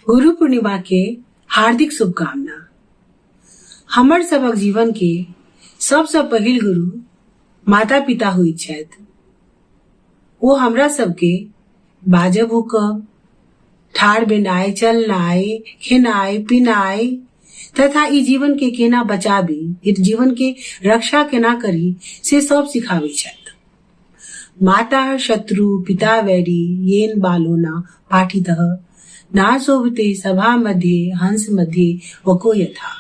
गुरु पूर्णिमा के हार्दिक शुभकामना। हमर सबक जीवन के सबसँ पहिल गुरु माता पिता होइत छथि। ओ हमरा सबके बाजब भूकब, ठाढ़ भेनाइ, चलनाइ, खेनाइ पिनाइ तथा ई जीवन के केना बचाबी, ई जीवन के रक्षा केना करी से सब सिखाबै छथि। माता शत्रु पिता वैरी येन बालो न पाठितः ना शोभते सभा मध्ये हंस मध्ये वको यथा।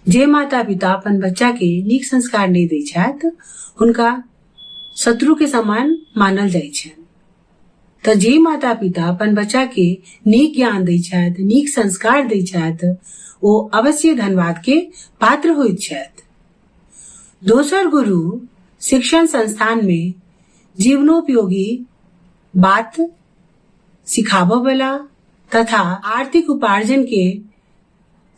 जे माता पिता अपन बच्चा के नीक संस्कार नहि दै छथि हुनका शत्रु के समान मानल जाइ छनि। तऽ जे माता पिता अपन बच्चा के नीक ज्ञान दै छथि, नीक संस्कार दै छथि, ओ अवश्य धन्यवाद के पात्र होइत छथि। दोसर गुरु शिक्षण संस्थान में जीवनोपयोगी बात सिखाबऽ वाला तथा आर्थिक उपार्जन के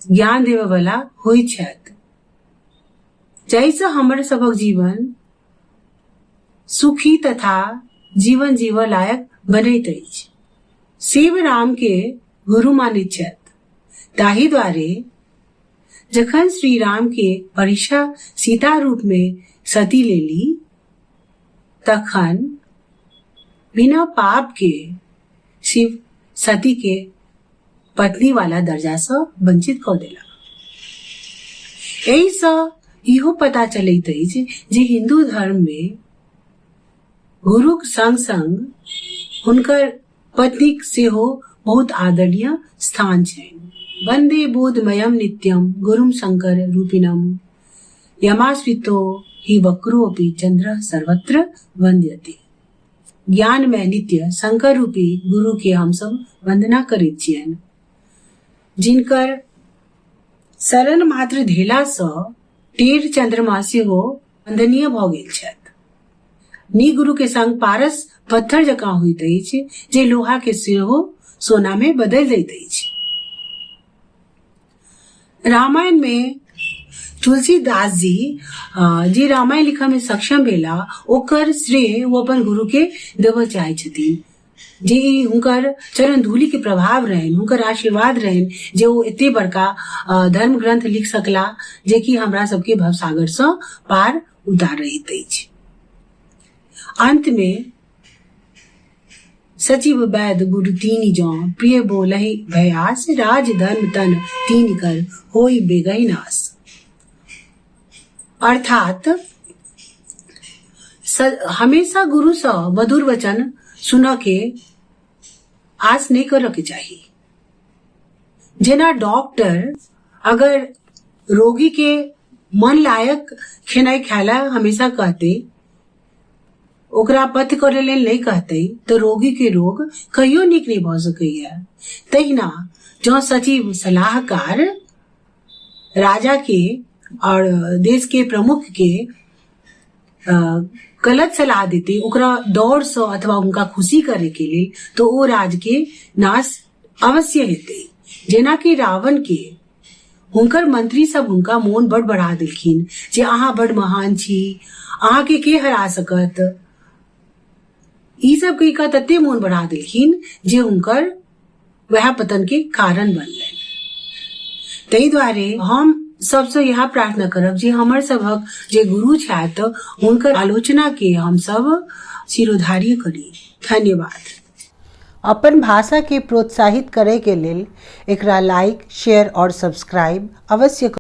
ज्ञान देबऽ वाला होइत छथि, जाहिसँ हमर सभक जीवन सुखी तथा जीवन जीवऽ लायक बनैत अछि। शिव राम के गुरु मानैत छथि, ताहि दुआरे जखन श्री राम के परीक्षा सीता रूप में सती लेली तखन बिना पाप के शिव सती के पत्नी वाला दर्जा सँ वंचित कऽ देलक। एहि सँ इहो पता चलैत अछि जे हिंदू धर्म में गुरुक संग संग हुनकर पत्नीक सेहो बहुत आदरणीय स्थान छनि। वन्दे बोधमयं नित्यं गुरुं शंकर रूपिणं यमाश्रितो हि वक्रोऽपि चन्द्रः सर्वत्र वन्द्यते। ज्ञानमय नित्य शंकर रूपी गुरु के हमसब वंदना करैत छियनि, जिनकर शरण मात्र धेला सँ टेढ़ चंद्रमा सेहो वंदनीय भऽ गेल छथि। नीक गुरु के संग पारस पत्थर जकाँ होइत अछि जे लोहा के सेहो सोना में बदलि दैत अछि। रामायण में तुलसीदास जी जे रामायण लिखऽ में सक्षम भेला ओकर श्रेय ओ अपन गुरु के देबऽ चाहै छथिन, जे ई हुनकर चरण धूलि के प्रभाव रहनि, हुनकर आशीर्वाद रहनि जे ओ एते बड़का धर्म ग्रंथ लिख सकला जे कि हमरा सबके भवसागर सँ पार उतारैत अछि। अंत में सचिव वैद गुरु तीन जौ प्रिय बोलहि भयास, राज धर्म तन तीन कर होई बेगहि नास। अर्थात हमेशा गुरु सँ मधुर वचन सुनऽ के आस नहि करऽ के चाही। जेना डॉक्टर अगर रोगी के मन लायक खेनाइ खाय ला हमेशा कहते, ओकरा पथ्य करै लेल नहि कहते, तऽ रोगी के रोग कहियो नीक नहि भऽ सकैया। तहिना जँ सचिव सलाहकार राजा के और देश के प्रमुख के गलत सलाह देते ओकरा दौड़ सँ अथवा हुनका खुशी करे के लेल, तो ओ राज के नाश अवश्य हेतै। जेनाकि रावण के हुनकर मंत्री सब हुनका मोन बड बढ़ा देलखिन जे अहाँ बड महान छी, अहाँ के के हरा सकत, ई सब कहि कऽ तते मोन बढ़ा देलखिन जे हुनकर वएह पतन के कारण बनलनि। ताहि दुआरे हम सबसँ इएह प्रार्थना करब जे हमर सभक जे गुरु छथि हुनकर आलोचना के हमसब शिरोधार्य करी। धन्यवाद। अपन भाषा के प्रोत्साहित करय के लेल एकरा लाइक, शेयर और सब्सक्राइब अवश्य करू।